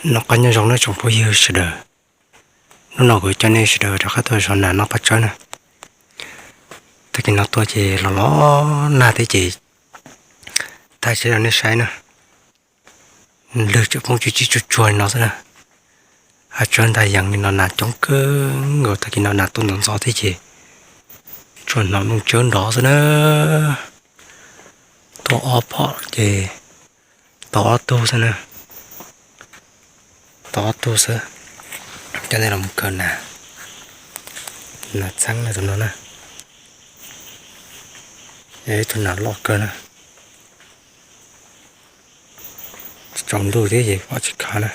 Noj qab nyob zoo nawb tsoom phooj ywg sawv daws. Hnub no kuv coj nej sawv daws rov qab tuaj zov nas noj paj tsawb na. Tag kis no tuaj ces los los nag thiab ces thaij tsis rau nej saib na. Lwg tseem poob tsib tsib tsuag tsuag li no xwb na. Hav tsawb ntag yees li no nas coob kawg nkaus, tag kis no nas tuaj ntxov ntxov thiab ces tsuas hnov nplooj tsawb nrov xwb na. Tuaj ob phom ces tau ob tug xwb na. Tau ob tug xwb. Coj nej los mus khaws nas, nas txheeb na tus no na. Yog ib tug nas loj kawg na. Tsaus ntuj thiab ces pom tsis khav na.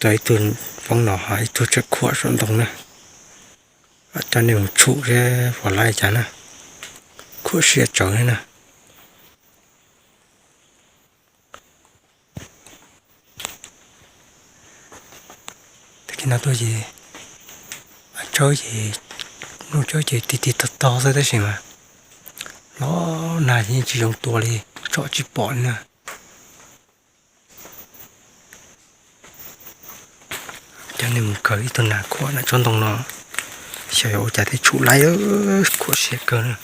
Tau ib tug poob no ho ib tug tseem khuam saum ntoo na. Coj nej mus tshum seb puas laib cas na. Khuam siab tsawv thiab na. Tag kis no tuaj ces tsawb ces, nplooj tsawb ces tig tig tog tog xwb tab sis mas los nag ces yeej tsis zoo tua li, tsom tsis pom li na. Coj nej mus khaws ib tug nas khuam nram tsob ntoo no, xyov yog ua cas thiaj tshum laib, khuam siab kawg na.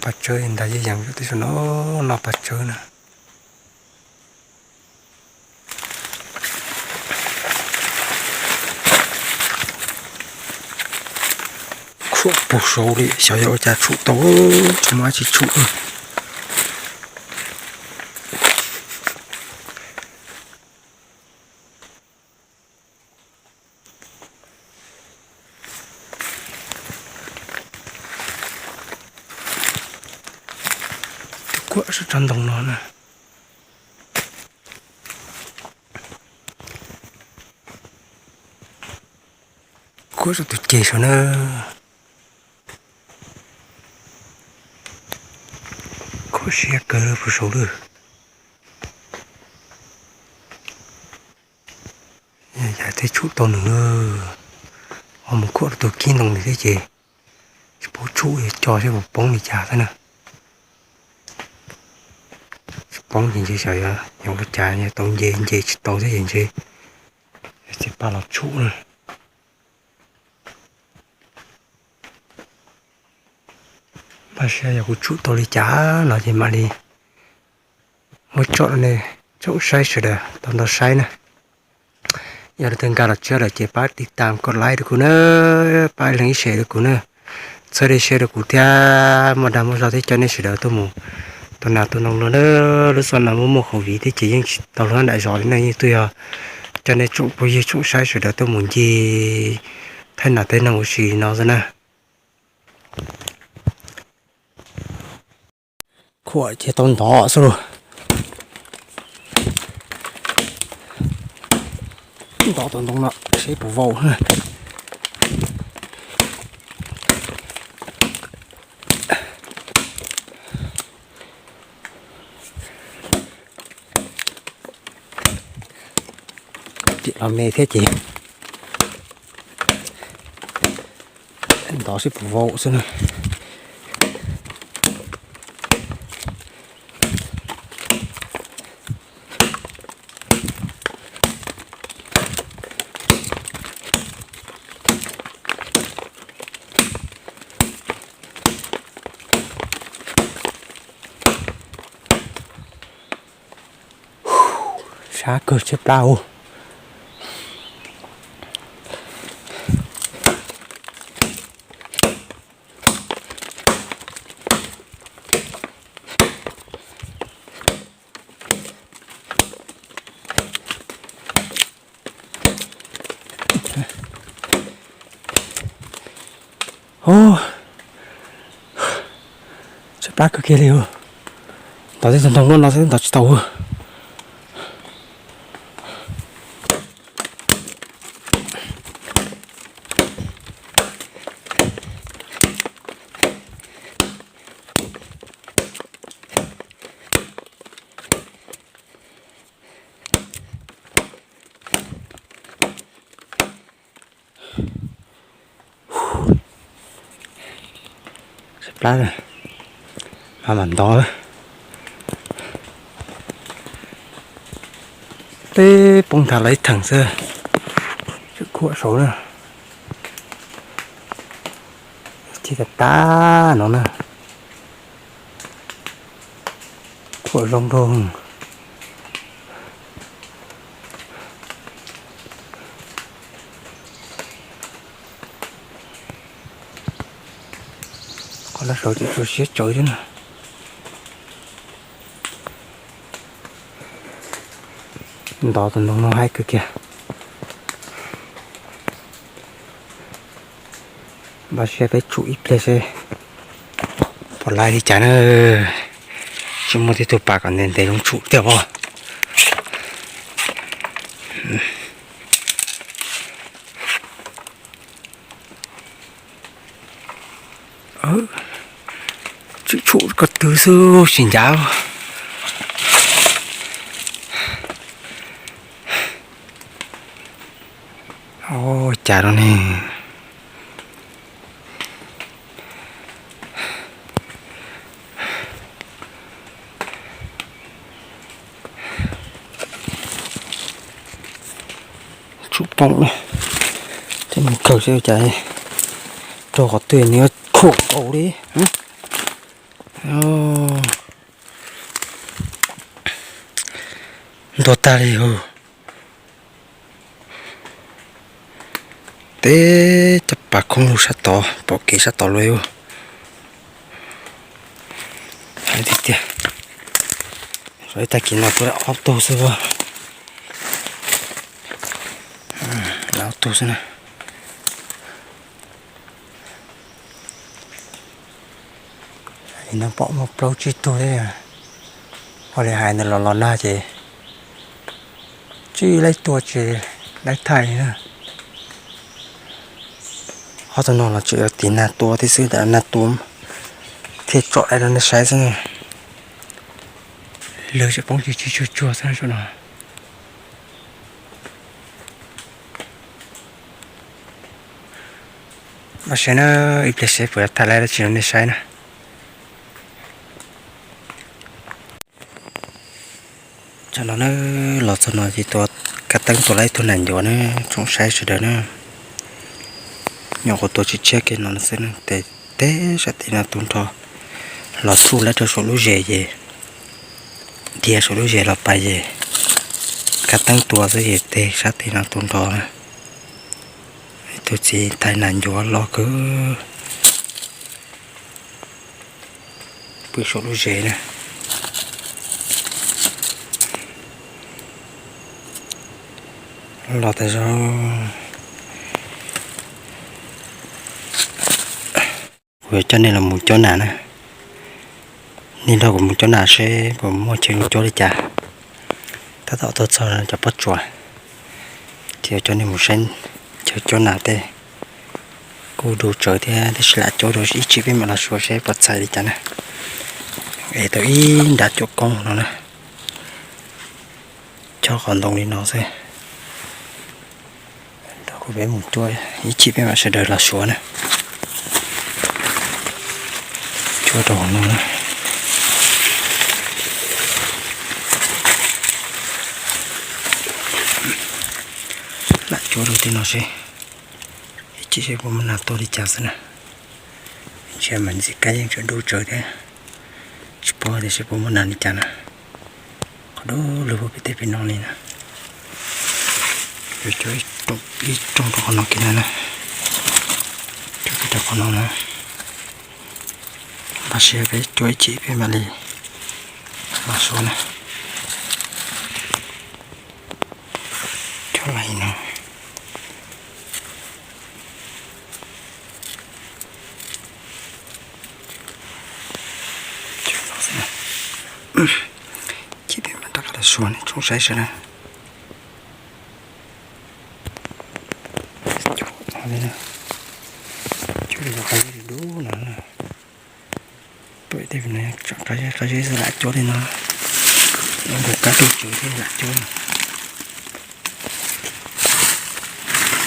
Paj tsawb ntag yeej yees tej zaum no, noj paj tsawb na. Khuam puag saud li, xyov yog ua cas tshum tau, tsis muaj dab tsi tshum. Tus khuam saum tsob ntoo no na. Khuam saum tus ceg saud na. Khuam siab kawg puag saud lawm. Yam thiaj tshum tau nws lawm. Ho mus khuam rau tus kib ntoo ntawd thiab ces tsis paub tshum, co seb puas poob li cas thiab na. Tsis poob ces ntshe xyov yog ua cas tau nce, nce tsis tau thiab ces ntshe txiv paj los tshum na. Npaj siab yog kuv tshum tau li cas no ces mam li muab tsom rau nej tsoom saib sawv daws tau nrog saib na. Yog leej twg nkag los txog lawm ces pab tiv tam kom like rau kuv na, pab leej ib share rau kuv na, txhawb dej siab rau kuv thiab muaj dag muaj zog thiab coj nej sawv daws tuaj mus tua nas tua noog no na. Lub xyoo no muaj muaj covid thiab ces yeej tsis tau hlob nram zos li na, yeej tuaj yog coj nej tsoom phooj ywg tsoom saib sawv daws tuaj mus ncig thaij nas thaij noog ua si no xwb na. Khuam ces tau ntov xwb lauj. Ntov tom ntoo no seb puas vau na. Tim los me thiab ces ntov seb puas vau xwb na. Sab kawg tshaib plab ua. Tshaib plab kawg kiag li. Ntov tej ntoo no xwb ntov tsis tau. plab, mas mam ntov. Peb poob nthav los ib theem xwb, tseem khuam saud na. Ib chim tas tas no na, khuam zoo nraug. Qhov no saud tseem tshuav siab tsawv thiab na. Ntov tus ntoo no haib kawg kiag. Npaj siab peb tshum ib pliag seb puas laib li cas na. Tsis muaj tib tug pas kom ntev ntev zoo tshum tiag pob. Tseem tshum ko tw xwb tsis ncav. Ua cas no ne. Tshum poom na, tej mus kawg seb cas rau qhov twg nws yuav khuam nkaus li. Ntuag tag li hos. Teb cov pas khoob lug sab tod, pom kev sab tod lawm. Haib tiag tiag. Ib tag kis no tuaj ob tug xwb. Ob tug xwb na. Li no pom muaj plaub tsib tug thiab. Ua li hais ntawd los los nag ces tsib laib tua tsis laib thaij li na. Ob tug no los tseem yog tiv nag tua thiab xwb, tab nag tua thiaj tsom dai rau nej saib xwb na. Lwg tseem poob tsis tsis tsuag tsuag xwb saum no. Npaj siab na, ib pliag seb puas thaij laib dab tsi rau nej saib na. Tsam no na, los txog no ces tua, kav teeb tua laib ib tug nas ncuav na, tsoom saib sawv daws na. Nyuam qhuav tua tshiab tshiab kiag no xwb na, tes teb sab tim no tu nrho, los tsuj laib rau saum lub zes ces dhia saum lub zes los pais ces kav teeb tua xwb ces tes sab tim no tu nrho na. Ib tug txiv thais nas ncuav loj kawg. Pw saum lub zes na. Los tas zog. Kuv yuav coj nej los mus cuab nas na. Nej nrog kuv mus cuab nas seb puas muaj chaw cuab li cas. Tab tom tuaj txog cov pob tsuas, ces yuav coj nej mus saib chaw cuab nas tej. Kuj du tsawv thiab tab sis lam cuab dua ib chim peb mam los suav seb puas txhais li cas na. Es tau ib nrab cuam koob no na. Chob qhov ntoo li no xwb. Kuv peb mus cuab ib chim peb mam sawv daws los suav na. Cuab rau hauv no na. Lam cuab rau tej no seb, ib chim seb puas muaj nas tuaj li cas xwb na. Ntsia mas ntxim kab yeej tseem du tsawv thiab, tsis paub tias seb puas muaj nas li cas na. Qhov du lug puag pem tej pem no li na. Ib rooj rau qhov no kiag na, rau qhov no na. Npaj siab peb cuab ib chim peb mam li los suav na. Cuab li no. Chim peb mam rov qab los suav ne tsoom saib sawv daws. Cuab li no, cuab li qhov dub no na. Pem tej no tsam qab zeb qab zeb xwb lam cuab li no. Nkaus kab du tsawv thiab lam cuab.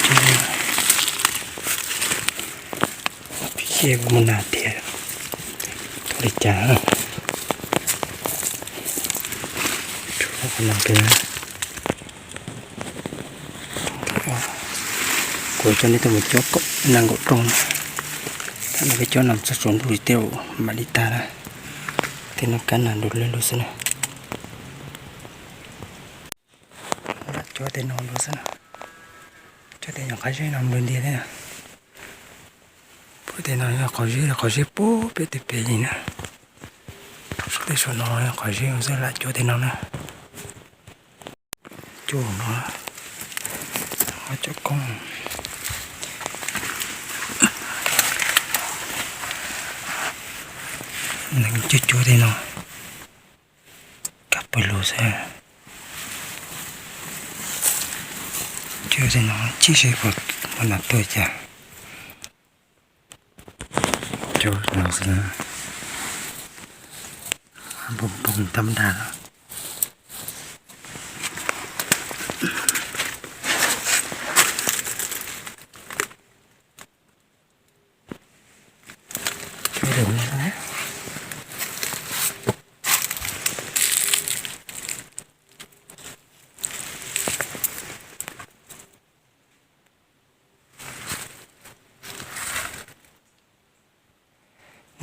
Cuab li no. Tib si kuv muaj nas tiag. Li cas? Kuv coj nej tuaj mus cuab nees nkaum rooj na. Tam no peb cuab no txog tsaus ntuj li tej mam li tag na. Tej no kab nas du lug lug xwb na. Lam cuab tej no dua xwb na. Cuab tej nyuag qab zeb no dua ntiag thiab na. Puag tej no yog qhov zeb, qhov zeb puag pem tej pem li na. Tej saum no yog qhov zeb xwb, lam cuab tej no na. Cuab no, cuab koob. Neeg cuab cuab tej no, kab pawg lug xwb. Cuab tej no, tsis seb puas nas tuaj cas. Cuab no xwb, npoo npoo tab dag.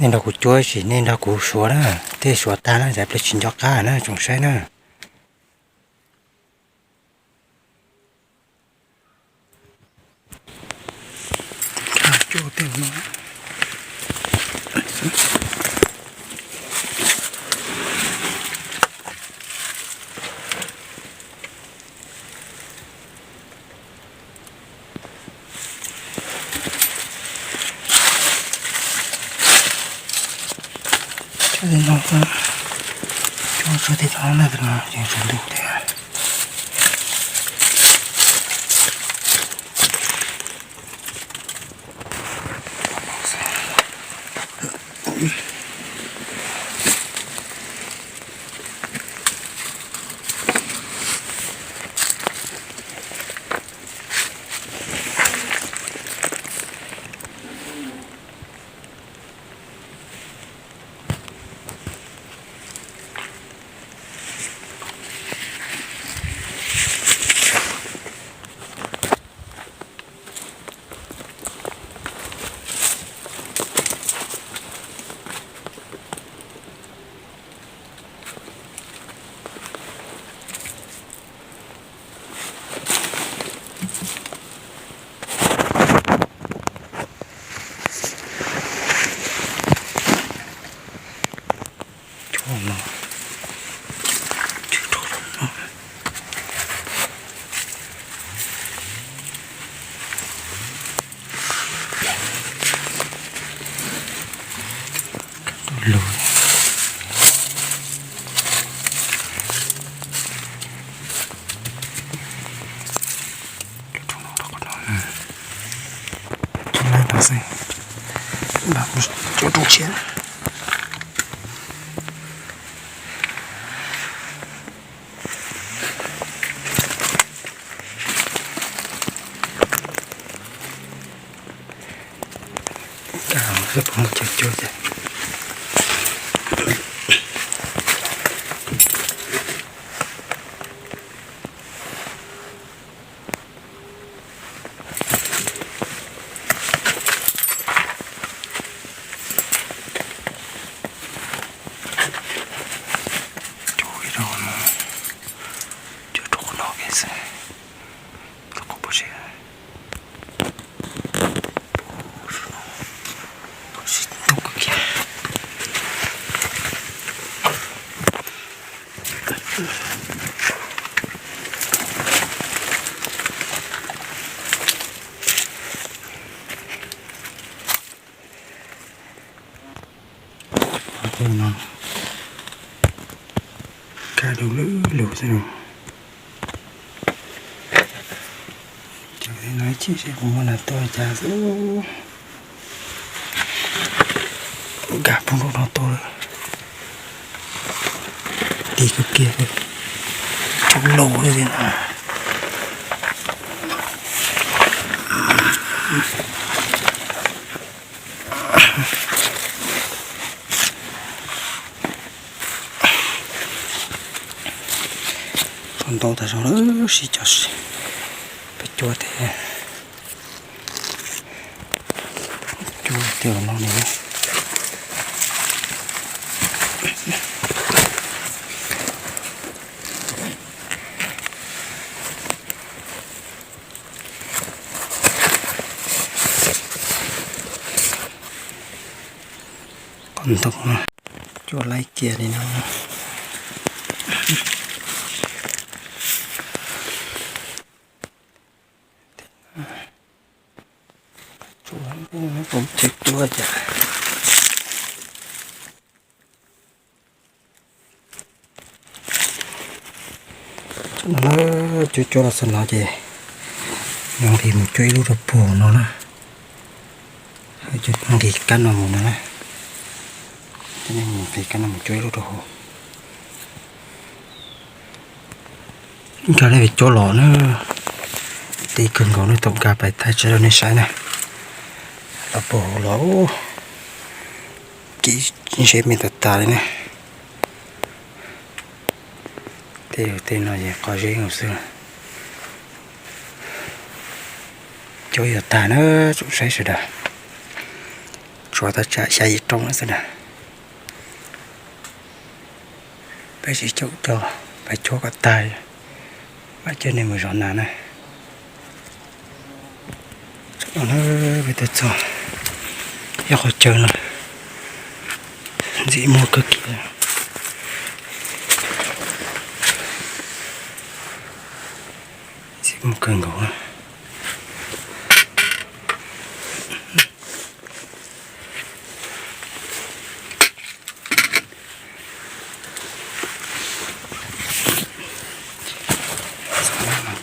Nej nrog kuv cuab sis nej nrog kuv suav na, tej suav tag na, xav plaws tsis nco qab na, tsoom saib na. Cuab tej no, cuab tsuag tej no na, tej no yeej tsaus ntuj thiab. Cov rooj tshiab. Cov rau no, cov rau qhov no xwb, tau qhov pov tseg. Ntau kawg kiag. Kab du lug lug xwb. Cov no tsis seb puas muaj nas tuaj cas xwb. Nkag poob rau no tuaj lawm. Ti kawg kiag, rau lauj li na. tau tas zog lawm, sib cog siab. Peb cuab thiab, cuab thiab los no ne. Qhov ntoo no cuab laib kiag li no. Tsuav, tsis cuab cas. Cuab cuab los xwb no ces yog nqis mus cuab ib lub rau puag no na. Nqis kab no mus no na. Nqis kab no mus cuab ib lub rau hauv. Nkag nej pem cuab los na, tib kawg nkaus na, thaum nkag pais thaij tsaib rau nej saib na. Los puag hauv los, ces ntshe me tas tas li na. Tej tej no ces qhov zeb mus xwb. Cuab yuav tag na, tsoom saib sawv daws. Tshuav thaj tsam xya yim rooj lawm xwb na. Peb sib caum cog pais cuab kom tag, mam coj nej mus zov nas na. Peb tuaj txog ib qhov chaw no ntxim muag kawg kiag, ntxim muag kawg nkaus.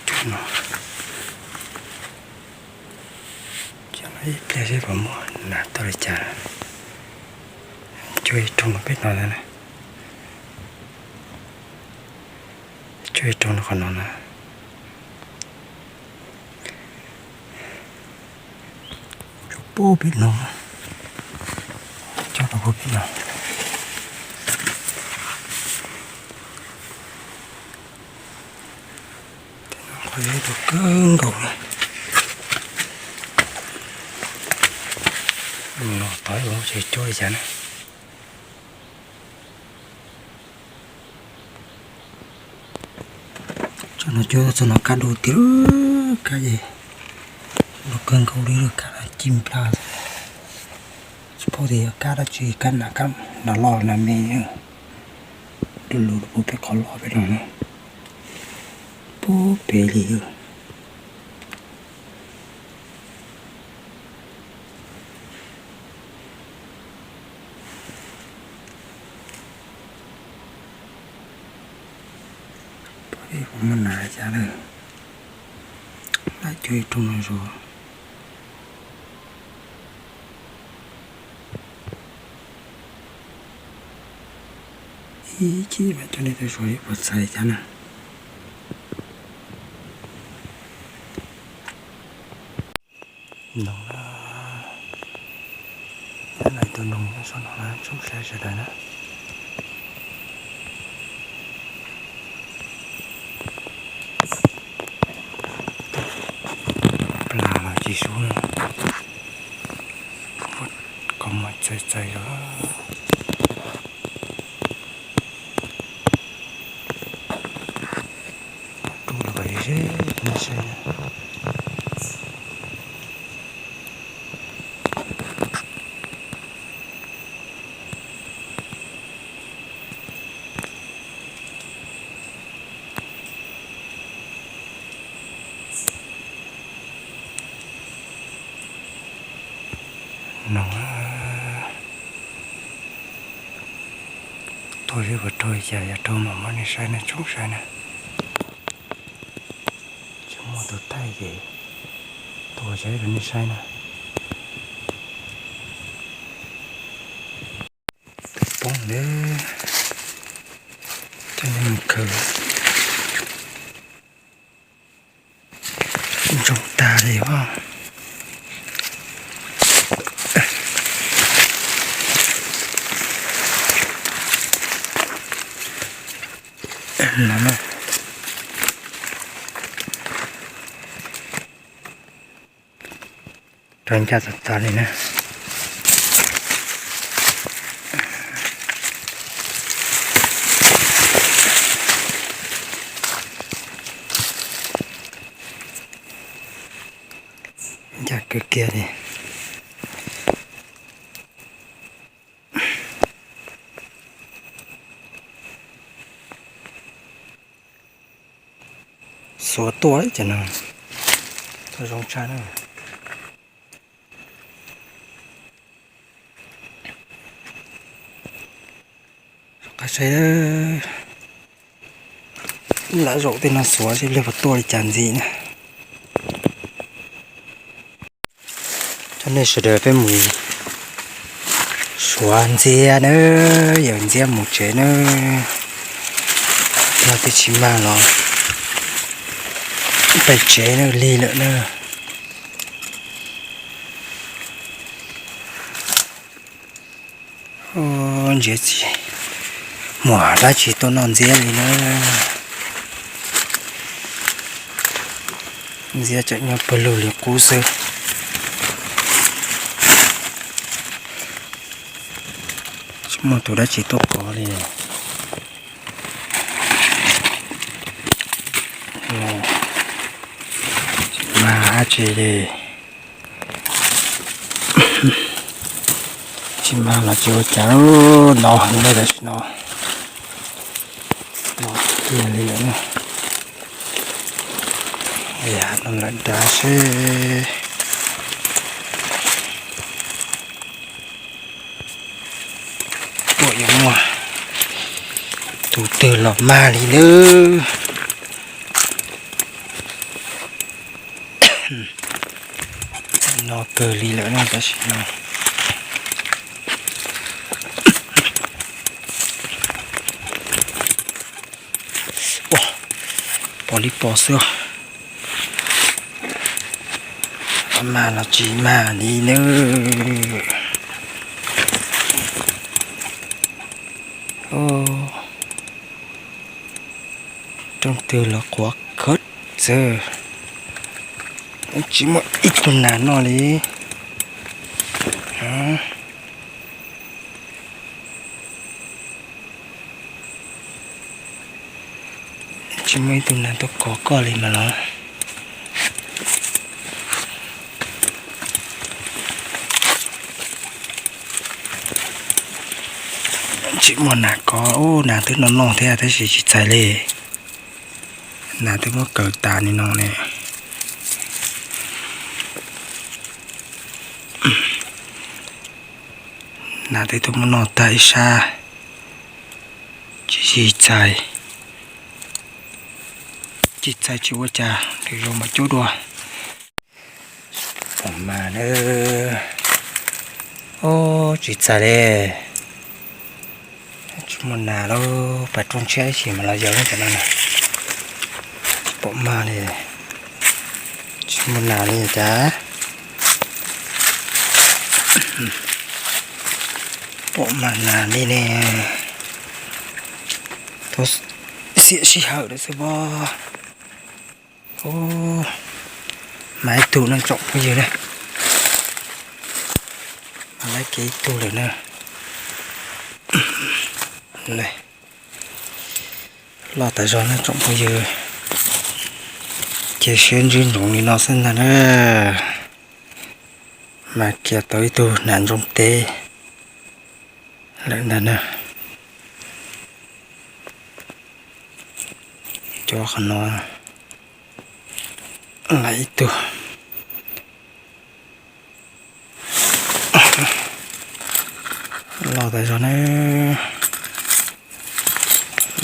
Cov no ib pliag seb puas muaj nas tau li cas. Cuab ib rooj no pem no na, cuab ib rooj no qhov no na. Puag pem no, coj rau puag pem no. Qhov zeb rau kawg nkaus na. Mus no tod ua tsis cuab li cas na. Txog no cuab txog no kab du tiag, kab es du kawg nkaus li, kab ci nplas. Tsis paub tias yog kab dab tsi, kab nas, kab nas loj nas me. Du lug rau puag pem qhov loj pem no na, puag pem li. Puas muaj nas li cas lawm, lawv cuab ib rooj no zog. Ib chim mam coj nej tuaj xyuas ib puas txhais li cas na. Noog na, nyob no tus noog nyob saum no na, tsoom saib sawv daws na. Plas los tsis sub na, koj muag txais txais zog. Rub los kom ze ze nej saib. Noog, tuaj zeb puas raug li cas, yog raug mam muab nej saib na tsoom saib na. Tsis muaj tus thaij ces tuaj zeb rau nej saib na. Tus poob lawm, coj nej mus khaws. Ntsoog tag li os. No na, Rau ncaj tag tag li na. Ncaj kawg kiag li. Xuav tuaj li cas no, tuaj zoo tshaj na. Qab saib, lam zaum tej no xuav seb pliag puas tuaj li cas ntxiv na. Coj nej sawv daws peb mus xuav ntxiab nawb, yawm ntxiab mus tsev nawb. Yog twb tsis mag los pem tsev nawb, lig lawm nawb. Ntsia txiv muaj dab tsi tuaj noj ntxiab li na. Ntxiab tseem nyob pawg lug li qub xwb. Tsis muaj tus dab tsi tuaj kov li. Mag dab tsi li. Tsis mag los tsis ua cas, no heev li tam sim no. No kiag li lawm na. Yam no lawm nrad seb puas yuav muaj tus twg los mag li nawb. No kawg li lawm no tab sis no. Ua, pom li pom xwb. Mag los tsis mag li nawb. Rooj twg los qhuav khawb xwb, tsis muaj ib tug nas noj li. Tsis muaj ib tug nas tuaj kov koj li mas los. Tsis muaj nas kov, ub, nas twb noj noj thiab tab sis tsis txhais li. Nas twb muab kaw tas li no ne. Nas twb tuaj muab noj tag ib sab, tsis txhais, tsis txhais tsis ua cas, lwm zaus mam cub dua. Pom mas na, ub, tsis txhais li. Tsis muaj nas lawm, pas rooj tshiab ib chim mas los yog lub cov no na. Tsis pom mas li, tsis muaj nas li cas. Pom mas nas li ne. Tau xiam sij hawm lawm xwb pob. Ub, mas ib tug no tsoom phooj ywg na. Mas lawv kev ib tug lawm na. Loj tas zog na tsoom phooj ywg. Cia siab ntsib ntsoov li no xwb ntag na. Mas kiag tau ib tug nas ntsoog teb lawm ntag na. Cov qhov no lawm ib tug. Loj tas zog na.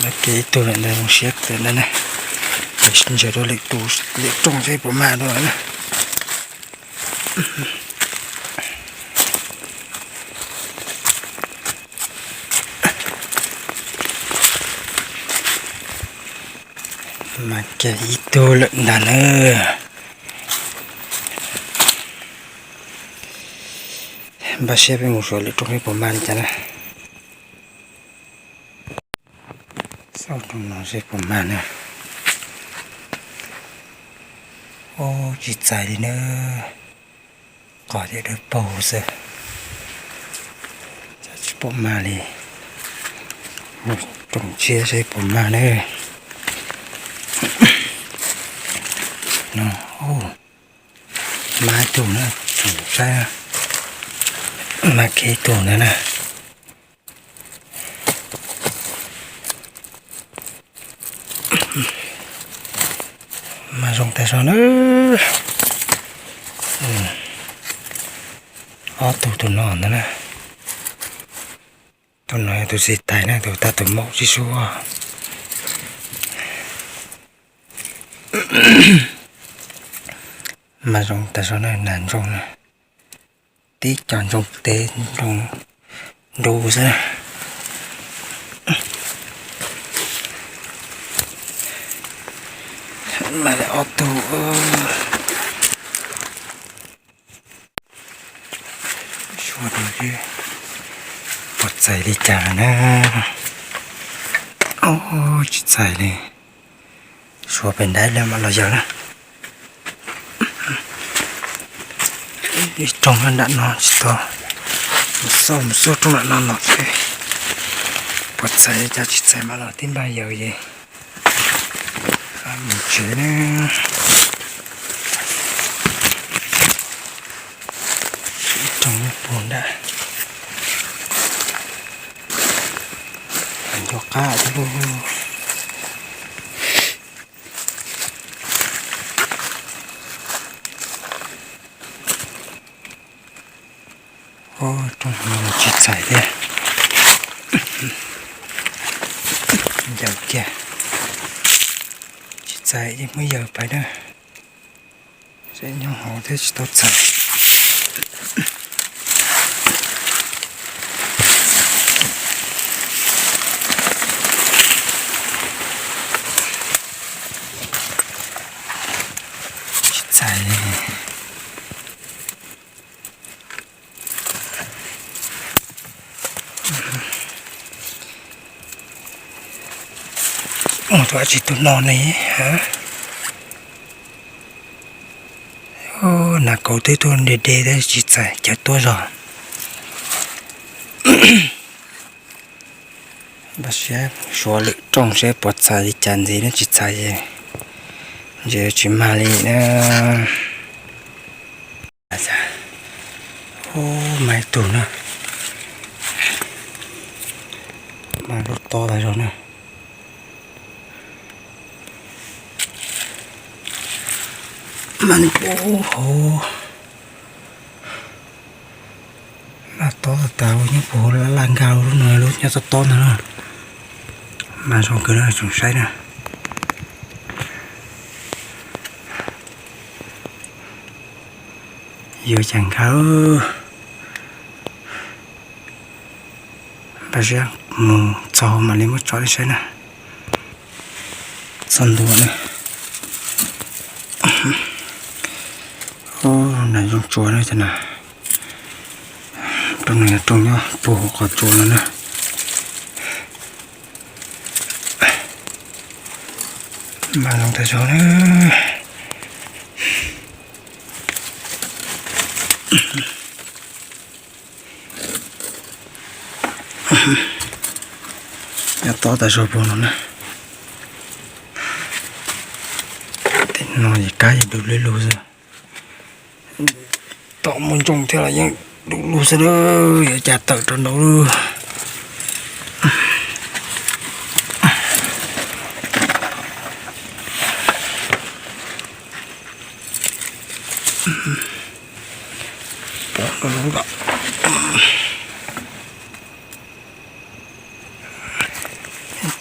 Lawv kev ib tug lawm ntag, zoo siab kawg ntag na. Ces ntsia dua lwm tus lwm rooj seb puas mag dua na. Mas kiag ib tug lawm ntag na. Npaj siab peb mus suav lwm rooj seb puas mag li cas na. Xauj rooj no seb puas mag na. Ub, tsis txais li na. Pom ces dawb paug xwb, cas tsis pom mag li. Mus rooj tshiab seb puas mag na. No, mag ib tug na, tsoom saib, mag kiag ib tug ntawd na. Mag zoo tas zog na. Ob tug tus no ntag na. Tus no yog tus xib tais na, tus tag tus maum tib si. Mas zoo tas zog na, nas ntsoog na. Tib co ntsoog teb ntsoog ntu xwb. Mas ob tug. Suav rau seb puas txais li cas na. Tsis txais li. Suav pem nraim lawm mam los yawg na. Ib rooj nram no tsis tau, mus xauj mus xauj rooj nram no los seb puas txais li cas, tsis txais mam los tib npaj yawg es mus tsev na. Ib rooj puag nram, nco qab thiab lauj. Rooj no tsis txais thiab. Yawg kiag, tsis txais ces muab yawg pais na. Seb nyob hauv thiab tsis tau txais. Tsis txais li. Mus tus dab tsi tus no ne? Nas kauv twb tuaj de de thiab tsis txais, cawm tuaj zog. Npaj siab suav lwm rooj seb puas txais li cas ntxiv, nws tsis txais ces ntshe tsis mag li na. Ub, mag ib tug na. Mag lub tob tas zog na. Mag nyob puag hauv, mag tob tas tas nyob puag hauv laj nkag lub no, lub nyob tob tob ntag na. Mag zoo kawg na, tsoom saib na. Yuav cas nkag. Npaj siab mus txog mam li muab tso saib na. Txog ntua na. Ub, nas zoo tsuas na cov nas. Rooj no yog rooj nyob puag hauv qhov tsua no na. Mas zoo tas zog na. Nyob tob tas zog puag no na. Tej no ces kab yeej du lug lug xwb. Tom muaj ntsoog thiab los yeej du lug xwb na, yuav cas tawm rau nraud lawm.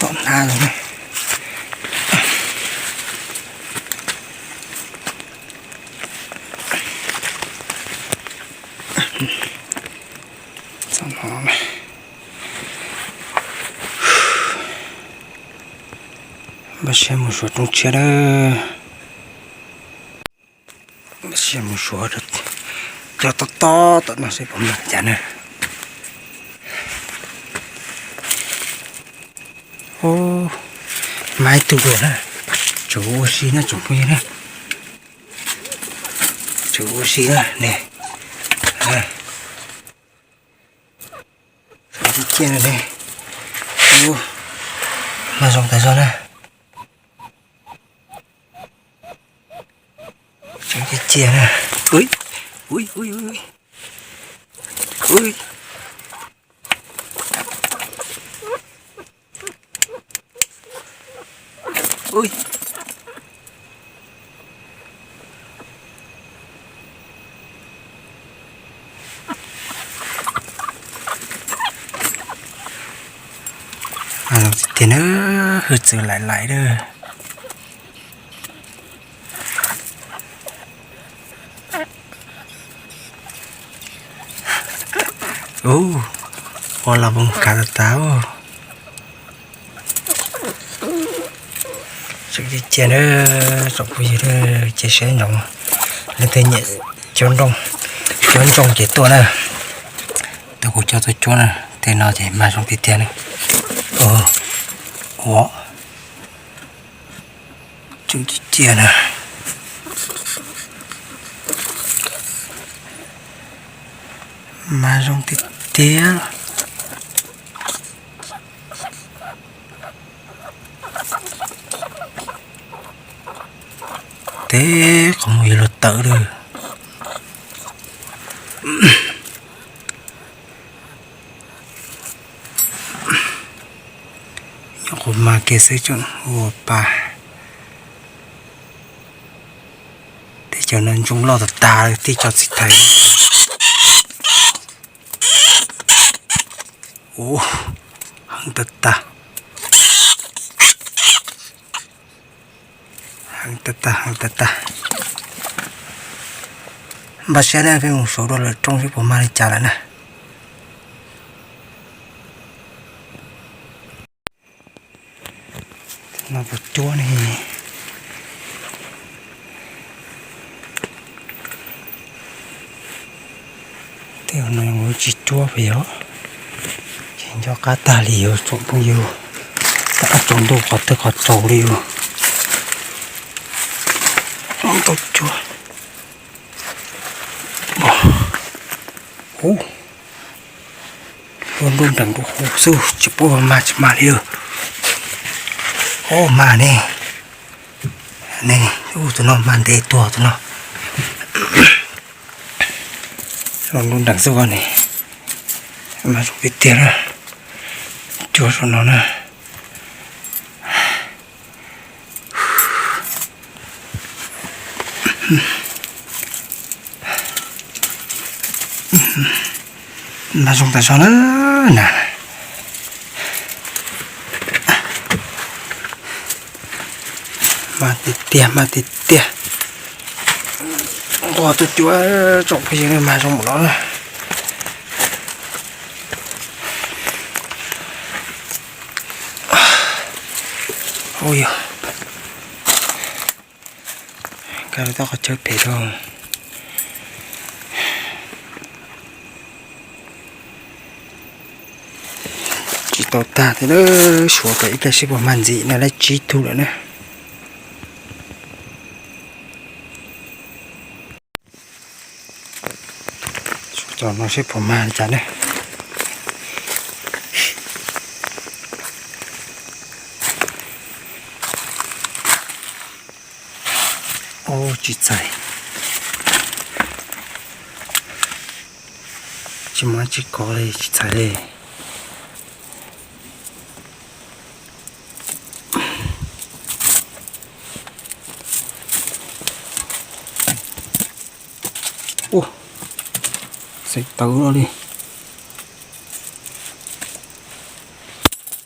Tom hnab lawm. Npaj siab mus suav rooj tshiab na. Npaj siab mus suav cov tob tob tom no seb puas mag cas na. Ub, mag ib tug dua na. Tseem ua si na tsoom phooj ywg na. Tseem ua si na ne. Ciaj ciaj na ne. Mas zoo tas zog na. Tseem ciaj ciaj na. Ui, ui, ui, ui, ui. Ui. Mas zoo tiag tiag na, hwj txwv laim laim na. Ua los mus kav tas tas. Tseem ciaj ciaj na, tsoom phooj ywg, cia siab ntsoov leej twg nyiam cov nrooj, cov ntsoog ces tuaj na. Tus kuv coj tuaj cuab na, tej no ces mas zoo tiag tiag na. Ua, tseem ciaj ciaj na. Mas zoo tiag tiag. Teb qhov muag yuav luag tawm lawm. Nyob qhov mas kiag xwb tseem ua pa. Teb chaws no ntsoog loj tas tas li, tib co txiv thais. Ua, heev tag tag. Heev tag tag, heev tag tag. Npaj siab na, peb mus saud dua lwm rooj seb puas mag li cas lawm na. No puas cuab ne. Tej no tsis cuab pes yog, ces nco qab tag li yus tsoom phooj ywg, tau tsaus ntuj qhov twg qhov tsaus li yus tau cuab. Ub, nruj nrees nruj hu xwb tsis paub mag tsis mag li. Ub, mag ne. Ne, ub, tus no mag ntev tuag tus no. Los nruj nrees xwb ne. Mas zoo tiag tiag na. Cuab saum no na. Mas zoo tas zog na. Mag tiag tiag, mag tiag tiag. Nquag tuaj cuab tsoom phooj ywg, mag zoo mus no na. Ua yog, kab tau qhov chaw phem rau. Tsis tau tag thiab, suav pem ib pliag seb puas mag ntxiv na, lab tsib tug lawm na. Suav cov no seb puas mag li cas ne. Ub, tsis txhais. Tsis muaj tsis kov li, tsis txhais li. Ua, xeem tawv no li.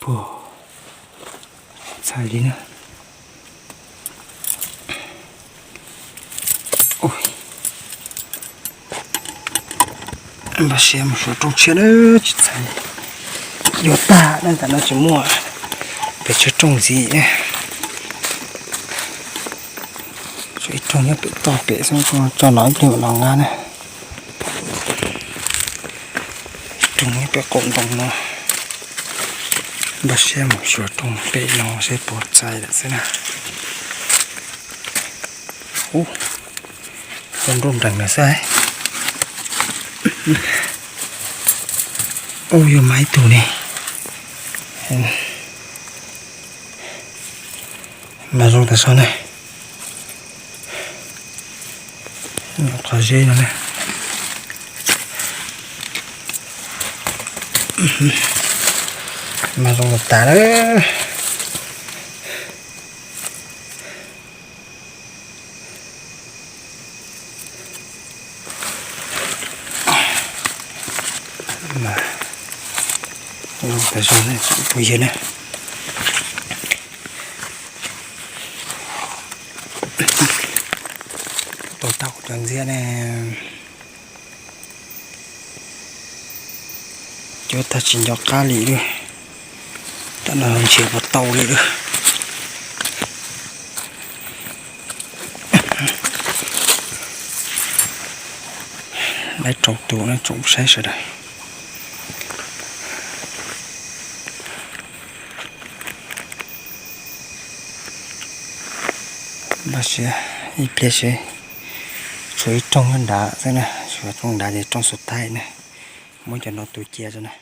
Puag, txhais li na. Npaj siab mus xyuas rooj tshiab na, tsis txhais. Yuav tag na, tam no tsis muaj pes tsawg rooj ntxiv. Tshuav ib rooj nyob pem toj pem xwb, tso no ib pliag mam los nqa na. Ib rooj nyob pem qaum ntoo no. Npaj siab mus xyuas rooj pem no seb puas txhais lawm xwb na. Ub, nruj nrees lawm xwb. Ub, yuav mas ib tug ne. Mas zoo tas zog ne. Qhov zeb no ne. Mas zoo tas tas lawm. Zoo tas zog ne, phooj ywg na. Tau tau cov ntxiab ne. Cuab tag tsis nco qab li lawm. Tam no nrhiav puas tau li lawm. Laib rooj tus na, tsoom saib sawv daws. Npaj siab ib pliag seb, tshuav ib rooj nyob nrad xwb na, tshuav rooj nrad ces rooj xus taib na. Muab cov no tu cia tso na.